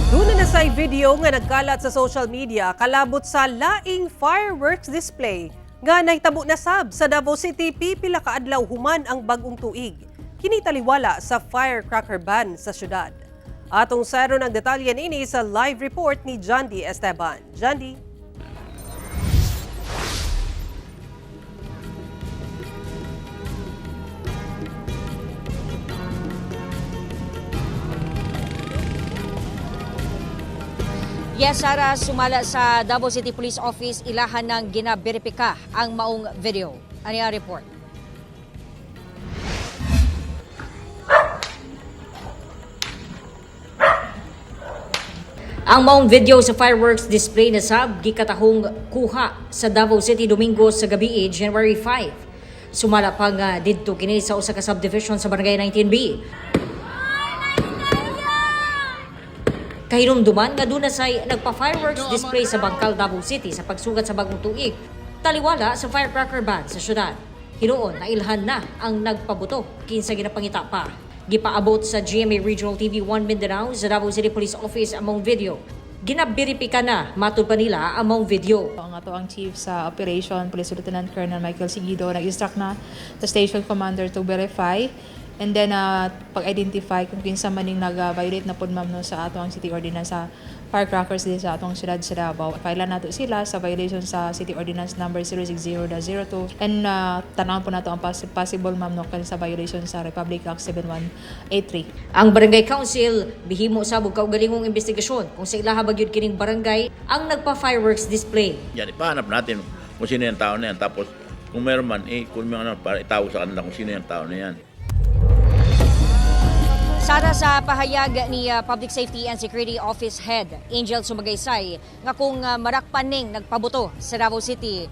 Duna na say video nga nagkalat sa social media kalabot sa laing fireworks display nga nahitabo na sab sa Davao City pipila ka adlaw human ang bag-ong tuig. Kini taliwala sa firecracker ban sa syudad. Atong sayron ang detalye niini sa live report ni Jandy Esteban. Jandy. Yes, Sara, sumala sa Davao City Police Office, ilahan ng ginaberipika ang maong video. Ano ang report? Ang maong video sa fireworks display na sab gikatahong kuha sa Davao City Domingo sa gabi, January 5. Sumala pa nga didto kini sa usa ka subdivision sa Barangay 19B. Kahinumduman nga duna say nagpa-fireworks display sa Bangkal, Davao City sa pagsugat sa bagong tuig. Taliwala sa firecracker ban sa syudad. Hinuon na ilhan na ang nagpabuto kinsa ginapangita pa. Gipaabot sa GMA Regional TV 1 Mindanao sa Davao City Police Office among video. Ginabiripika na matud pa nila among video. Ang ato ang chief sa operation, Police Lieutenant Colonel Michael Sigido, nag-instruct na the station commander to verify and then pag-identify kung kinsa man ning nag-violate na pod, ma'am, no, sa ato ang city ordinance sa firecrackers din sa atong syudad sa Davao. File nato sila sa violation sa City Ordinance number 060-02 and tan-awon po nato ang possible, ma'am, no, sa violation sa Republic Act 7183. Ang Barangay Council bihimo sa og kaugalingong investigasyon kung sa ilaha ba gyud kining barangay ang nagpa-fireworks display. Yan, ipahanap natin kung sino yung tao na yan. Tapos, kung meron man, eh, kung may ano, para itawag sa kanila kung sino yung tao na yan. Sara, sa pahayag ni Public Safety and Security Office Head Angel Sumagaysay nga kung marakpan ning nagpabuto sa Davao City,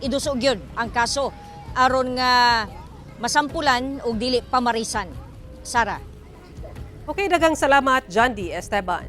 idusog yun ang kaso aron nga masampulan og dili pamarisan. Sara. Okay, daghang salamat, Jandy Esteban.